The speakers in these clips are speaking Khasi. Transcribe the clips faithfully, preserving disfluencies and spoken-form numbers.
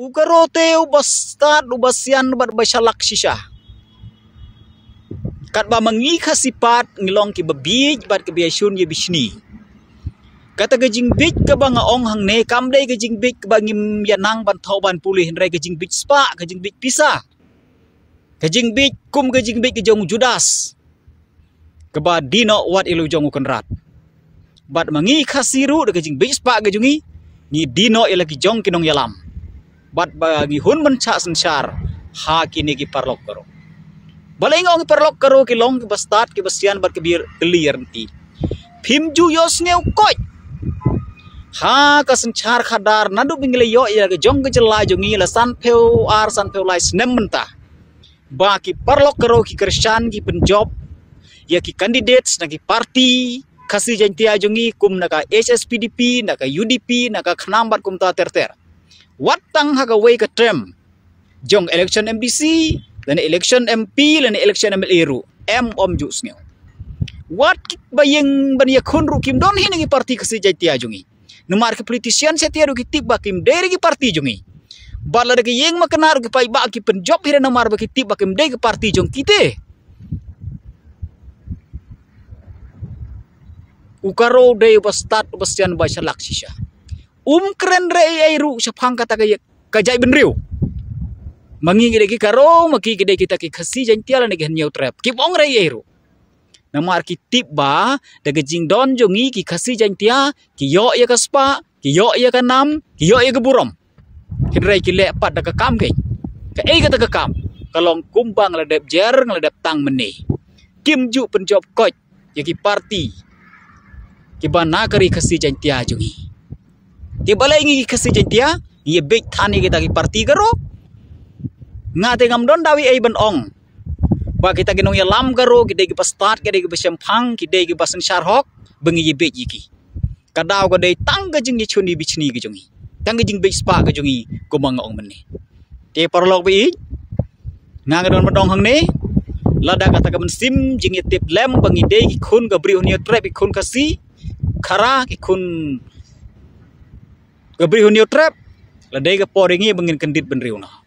U Garo te uba stad, uba sian bad ba shalak shisha. Katba ma ngi Khasi pat ngi long kiba bieit bad kiba ïashun ïabishni. Kata ka jingbieit kaba nga ong hangne kam dei ka jingbieit kaba ngim ïa nang ban thoh ban pule, hynrei ka jingbieit spah, ka jingbieit pisa. Ka jingbieit kum ka jingbieit ka jong u Judas, kaba die noh wat ïa la u jong u kynrad. Bad ma ngi Khasi ruh da ka jingbieit spah ka jong ngi, ngi die noh ïa la ki jong ki nongïalam. Bad ba ngi hun ban shah synshar ha kine ki paralok Garo. Balei nga ong ki paralok Garo ki long kiba stad, kiba sian bad kiba ïa kylli ïa rynti. Phim ju ïohsngew koit ha ka synshar khadar naduh ba ngi la ïoh ïa la ka jong ka jylla jong ngi la sanphew ar sanphew lai snem mynta, ba ki paralok Garo ki kyrshan, ki pynjop ïa ki candidates na ki parti Khasi Jaintia jong ngi, kum na ka H S P D P, na ka U D P, na ka KHNAM bad kumta ter ter. Wat tang ha kawei ka term jong election M D C, lane election M P, lane election M L A ruh, em ym ju sngew. Wat kiba ïeng ban ïakhun ruh kim don hi na ki parti Khasi Jaintia jong ngi. Namar ki politician sha te ruh ki tip ba kim dei re ki parti jong ngi. Bad lada ki ïeng makna ruh ki paidbah ki pynjop hi re namar ba ki tip ba kim dei ki parti jong kite. U Garo dei uba stad, uba sian, uba shalak shisha. Um kren re ei ei ruh shaphang kata ka ïa-, ka jaitbynriew. Ma ngi ki dei ki Garo, ma ki ki dei kita ki Khasi Jaintia lane ki Hynñiewtrep, kim ong re ei ei ruh. Namar ki tip ba da ka jingdon jong ngi ki Khasi Jaintia, ki ïoh ïa ka spah, ki ïoh ïa ka nam, ki ïoh ïa ka burom. Hynrei ki leh pat da ka kam keiñ. Kaei kata ka kam? Ka long kumba nga la dep jer, nga la dep tang mynne. Kim ju pynjop koit ïa ki parti kiba na ka ri Khasi Jaintia jong ngi. Te balei ngi ki Khasi Jaintia ngi ïa beit than ïa kita ki parti Garo? Nga te ngam don daw ei ei ban ong ba kita ki nongïalam Garo ki dei kiba stad, ki dei kiba shemphang, ki dei kiba synshar hok, ba ngi ïa beit ïa ki. Ka daw ka dei tang ka jingïashun ïabishni ka jong ngi, tang ka jingbeit spah ka jong ngi, kumba nga ong mynne. Te paralok ba ïeit, nga nga don ban ong hangne, lada kata ka mynsiem jingïatip lem ba ngi dei ki khun ka Bri u Hynñiewtrep, ki khun Khasi, Khara, ki khun ka Bri u Hynñiewtrep, la dei ka por ïa ngi ba ngin kyndit bynriew noh.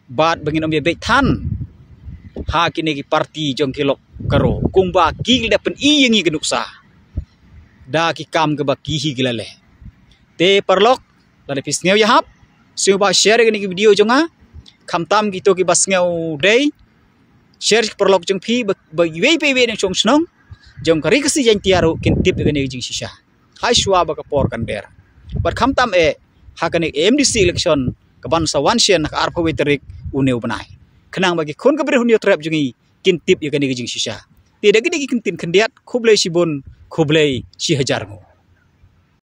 Bad ba ngin ym ïa beit than ha kine ki parti jong ki lok Garo, kumba ki la dep pyni ïa ngi ka nuksa da ki kam kaba ki hi ki la leh. Te paralok, lada phi sngew ïahap, sngewbha share ïa kane ka video jong nga. Khamtam kito kiba sngew dei, share ki paralok jong phi ba, ba iwei pa iwei na shong shnong jong ka ri Khasi Jaintia ruh kin tip ïa kane ka jingshisha. Hai shuwa ba ka por kan der. Bad khamtam eh ha kane ka M D C election kaban sa wan shen ha ka arphew wei tarik une u bnai, khnang ba ki khun ka Bri u Hynñiewtrep jong ngi kin tip ïa kane ka jingshisha. Te da kine ki kyntien khyndiat, khublei shibun, khublei shi hajar nguh.